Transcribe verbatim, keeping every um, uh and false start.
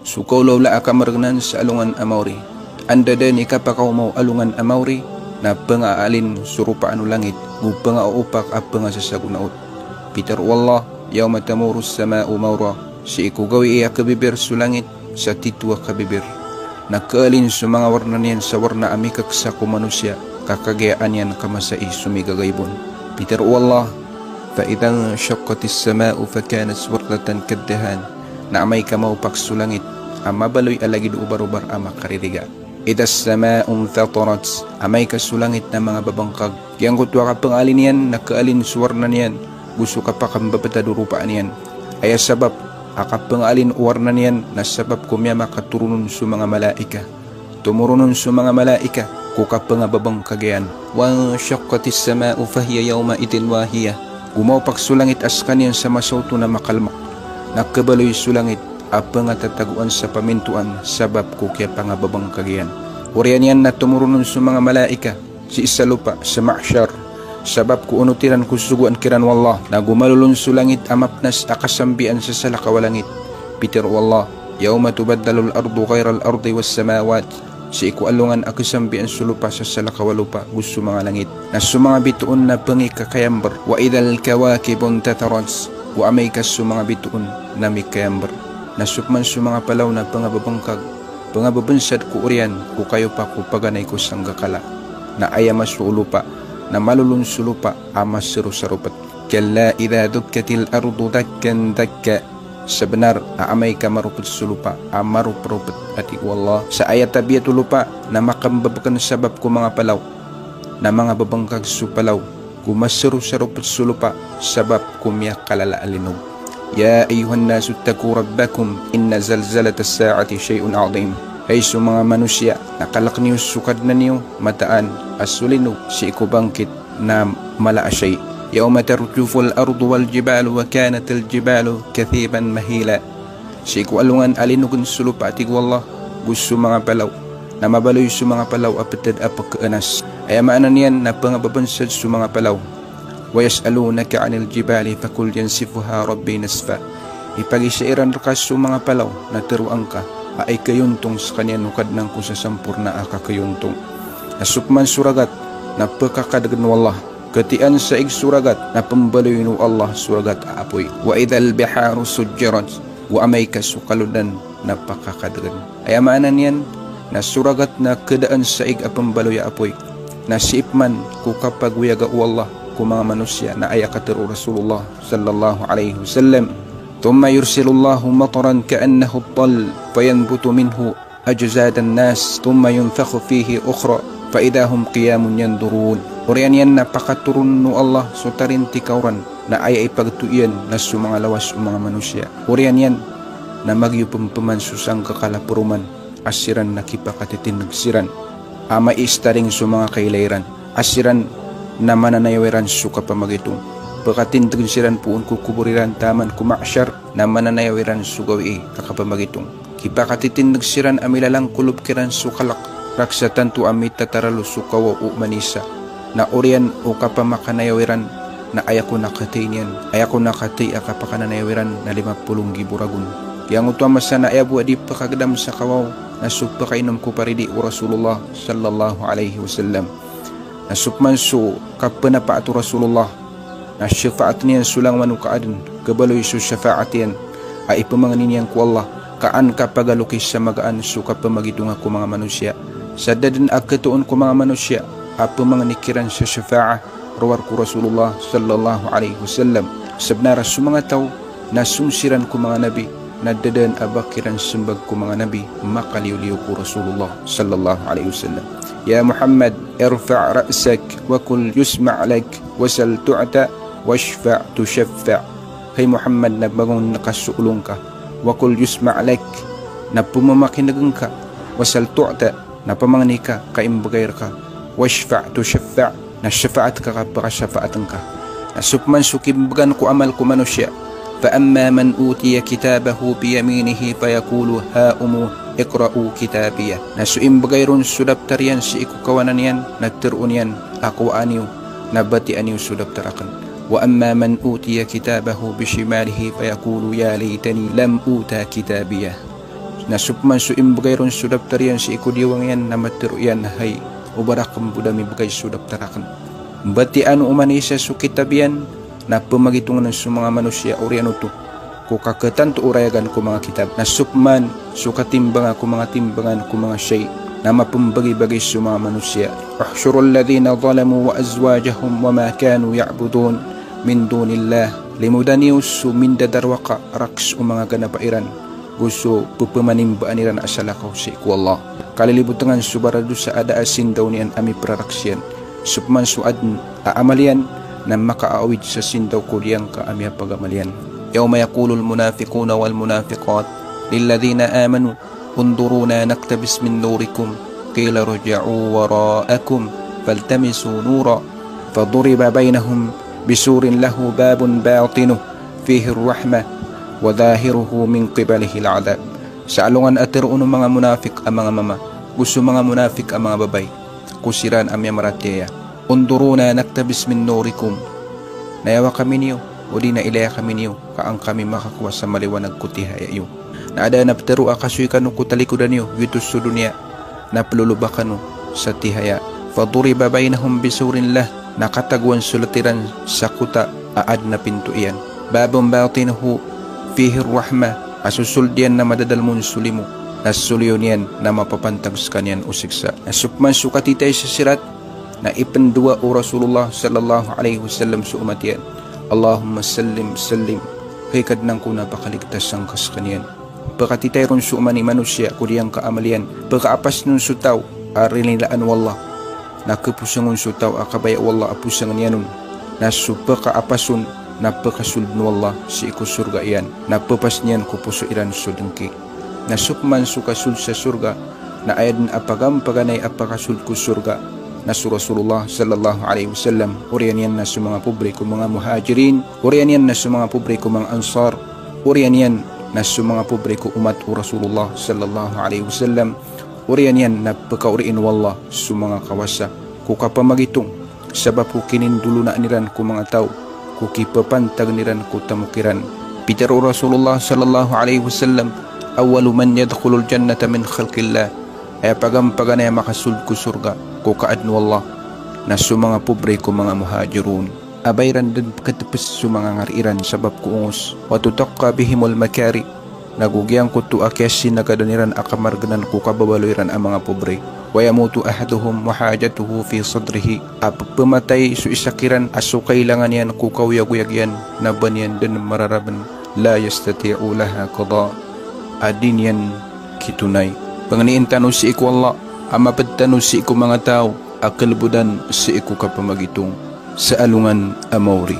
So kaolaola a kamargnan sa alongan a maori. Anda dn i kapakaoma o alongan a maori, na pngaalin so ropaan o langit, go pngaopak a pngasasagonaot. Pitharo o Allah, "Yawma tamurus sama'u mawra." Sii ko gawii a kabibir so langit sa titho a kabibir. Na kaalin so manga warna niyan sa warna a mikaksa ko manosiya, ka kagiya an iyan ka masa i so migagaib on. Pitharo o Allah, "Fa idha nshaqqatis sama'u fa kanat wardatan kaddahan." Na amay ka maopak so langit a mabaloy a lagid o obarobar a makaririga. "Idhas sama'u nfatarat." Amay ka so langit na manga babangkag. Giyangkoto a kapngaalin iyan na kaalin so warna niyan go so kapakambabtad o ropaan iyan. Aya sabap a kapngaalin o warna niyan na sabap ko miyamakatoron on so manga malaika. Tomoron on so manga malaika ko kapngababangkag iyan. "Wanshaqqatis sama'u fahiya yawma'idhin wahiyah." Go maopak so langit a skaniyan sa masa oto na makalmk. Na kabaloy so langit a pngatatagoan sa pamintoan sabap ko kiyapangababangkag iyan. Oriyan iyan na tomoron on so manga malaika sii sa lopa sa mahshar, sabap ko onot iran ko sogoan kiran o Allah. Na go malolon so langit a mapnas a kasambiyaan sa salakaw a langit. Pitharo o Allah, "Yawma tubaddalul ardu ghayral ardi was samawat." Sii ko alongan a kasambiyaan so lopa sa salakaw a lopa go so manga langit. Na so manga bitoon na pngikakayambr. "Wa idhal kawakibu ntatharat." Go amay ka so manga bitoon na mikayambr. Na so pman so manga palaw na pngababangkag, pngababansad ko oriyan ko kayopa ko paganay ko sanggakala. Na aya maso o lopa na malolon so lopa a masarosaropet. "Kalla idha dukkatil ardu dakkan dakka." Sabnar a amay ka maropet so lopa a maropropet, a tig o Allah. Sa aya tabiat o lopa na makambabken sabap ko manga palaw. Na mangababangkag so palaw. Go masarosaropet so lopa sabap ko miyakalala a linog. "Ya ayyuhan nasu ittaqu rabbakum inna zalzalatas sa'ati shay'un 'azim." Hay so manga manosiya, na kalk niyo so Kadnan iyo mataan a so linog sii ko bangkit na mala a shay. "Yawma tarjuful ardu wal jibalu wa kanatil jibalu kathiban mahila." Sii ko alongan a linogn so lopa, a tig o Allah, go so manga palaw, na mabaloy so manga palaw a ptad a pkaanas. Aya maana niyan na pngababansad so manga palaw. "Wa yas'alunaka 'anil jibali faqul yansifuha rabbi nasfa." Ipagisa iran rka so manga palaw na tharoa ngka a ikayontong skaniyan o Kadnan ko sa samporna a kakayontong. Na so pman so ragat na pkakadgn o Allah. Katiyan sa ig so ragat na pmbaloyn o Allah so ragat a apoy. "Wa idhal biharu sujjirat." Go amay ka so kalodan na pakakadgn. Aya maana niyan na so ragat na kadaan sa ig a pmbaloy a apoy. Na sii pman ko kapagoyaga o Allah ko manga manosiya na aya katharo o Rasulullah sallallahu alaihi wasallam, "Thumma yursilullahu mataran ka'annahu at-tall, fayanbutu minhu ajzadan nas, thumma yunfakhu fihi ukhra, fa idha hum qiyamun yandhurun." Oriyan iyan na pakatoron o Allah so tarintik a oran, na aya ipagto iyan na so manga lawas o manga manosiya. Oriyan iyan na magiyopm pman so sangkakala paroman a siran na kipakatitindg siran a maistaring so manga kailay iran, a siran na mananayaw iran so kapamagitong. Pkatindgn siran poon ko kobor iran taman ko mahshar, na mananayaw iran so gawii a kapamagitong. Kipakatitindg siran a milalangkolob kiran so kalk, raksa tanto a mitataralo so kawaw o manisa. Na oriyan o kapamakanayaw iran na aya kon a kathay niyan, aya kon a kathay a kapakananayaw iran na lima polo nggibo ragon. Giyangkoto a masa na aya bo a di pkagdam sa kawaw na so pkainom ko paridi o Rasulullah sallallahu alaihi wasallam. Na so pman so kapnapaat o Rasulullah na shafaat iyan so langowan o kaadn, kabaloy so shafaat iyan a ipmangni niyan ko Allah, ka an kapagaloki sa magaan so kapamagitonga ko manga manosiya. Sa da dn a khatoon ko manga manosiya a pmangni kiran sa shafaat rowar ko Rasulullah sallallahu alaihi wasallam. Sabnar a so manga taw na song siran ko manga nabi, na da dn a ba kiran smbag ko manga nabi, makaliyoliyo ko Rasulullah sallallahu alaihi wasallam. "Ya Muhammad, irfa' ra'sak, wa qul yusma' lak, wa sal tu'ta, washfa' tushaffa'." Hay Muhammad, na bangon ka so olo ngka, wa qul yusma' lak, na pmamakin'g ngka, wa sal tu'ta, na pamangni ka, ka imbgay rka, washfa' tushaffa', na shafaat ka, ka pkashafaat ngka. Na so pman so kimbgan ko amal ko manosiya, fa amma man utiya kitabahu biyaminihi fayaqulu ha'umu iqra'u kitabiyah. Na so imbgay ron so daptar iyan sii ko kawanan iyan, na tharoon iyan a kowaa niyo, na batiya niyo so daptar akn. Wa amma man utiya kitabahu bishimalihi fayaqulu ya laytani lam uta kitabiyah. Na so pman so imbgay ron so daptar iyan sii ko diwang iyan na matero iyan a hay, o ba rakn bo da mibgay so daptar akn. Batiya ano oman i isa so kitab iyan, na pmagitongn so manga manosiya oriyan oto ko kaktanto o rayagan ko manga kitab. Na so pman so katimbanga ko manga timbangan ko manga shay, na mapmbagibagi so manga manosiya. Uhshurul ladhina zalamu wa azwajahum wa ma kanu ya'budun min dunillah. Limoda niyo so mindadarowaka rakhs o manga ganapa iran go so pphamanimbaan iran a salakaw sii ko Allah. Kalilibotngan so baradosa a da a sindaw niyan a miprarakhs iyan. So pman so adn a amal iyan na makaawid sa sindaw ko giyangka a miyapagamal iyan. Yawma yaqulul munafiquna wal munafiqat lilladhina amanu unzuruna naqtabis min nurikum, qila irji'u wara'akum faltamisu nura, faduriba baynahum bisurin lahu babun batinuhu fihir rahmah wa zahiruhu min qibalihil adhab. Sa alongan a tero o manga monafik a manga mama go so manga monafik a manga babay ko siran a miyamaratiyaya, unzuruna naqtabis min nurikum. Nayawa kami niyo, odi na ilaya kami niyo, ka an kami makakowa sa maliwanag ko tihaya iyo. Na adn a ptharoa a kasoy kano ko talikodan iyo giyoto so doniya, na ploloba kano sa tihaya. Faduriba baynahum bisurin lah, na katagoan solt iran sa kota a adn a pinto iyan. Babun batinuhu fihir rahmah, a so sold iyan na madadalm on so limo, na soliyo niyan na mapapantag skaniyan o siksa. Na so pman so katitay sa sirat, na ipndowa o Rasulullah sallallahu alaihi wasallam so omat iyan, Allahumma sallim sallim, hay Kadnan ko, na pakaligtas angka skaniyan. Pkatitay ron so oman i manosiya ko giyangka a amal iyan, pkaapasn on so taw a rinilaan o Allah, na kposng on so taw a kabaya o Allah a posngn iyan on. Na so pkaapas on na pkasoldn o Allah sii ko sorga iyan, na pphasn iyan ko poso iran so dngki. Na so pman so kasold sa sorga, na aya dn a pagampaganay a pkasold ko sorga na so Rasulullah sallallahu alaihi wasallam, oriyan iyan na so manga pobre ko manga Muhajirin, oriyan iyan na so manga pobre ko manga Ansar, oriyan iyan na so manga pobre ko omat o Rasulullah sallallahu alaihi wasallam, oriyan iyan na pkaoriin o Allah so manga kawasa ko kapamagitong, sabap ko kinindolonaan iran ko manga taw ko kipapantagn iran ko tamok iran. Pitharo o Rasulullah sallallahu alaihi wasallam, awwalu man yadkhulul jannata min khalqillah, aya pagampaganay a makasold ko sorga ko kaadn o Allah na so manga pobre ko manga Muhajirun. A ba iran dn pkatps so manga ngari iran sabap ko ongos. Wa tutaqqa bihimul makarih, na go giyangkoto a kiyasinagadan iran a kamargnan ko kababaloy iran a manga pobre. Wa yamutu ahaduhum wa hajatuhu fi sadrihi, a pphamatay so isa kiran a so kailangan iyan ko kaoyagoyag iyan na ba niyan dn mararabn, la yastati'u laha qada, a di niyan kitonay. Pangnin tano sii ko Allah a mapd tano sii ko manga taw a kalbodan sii ko kapamagitong sa alongan a maori.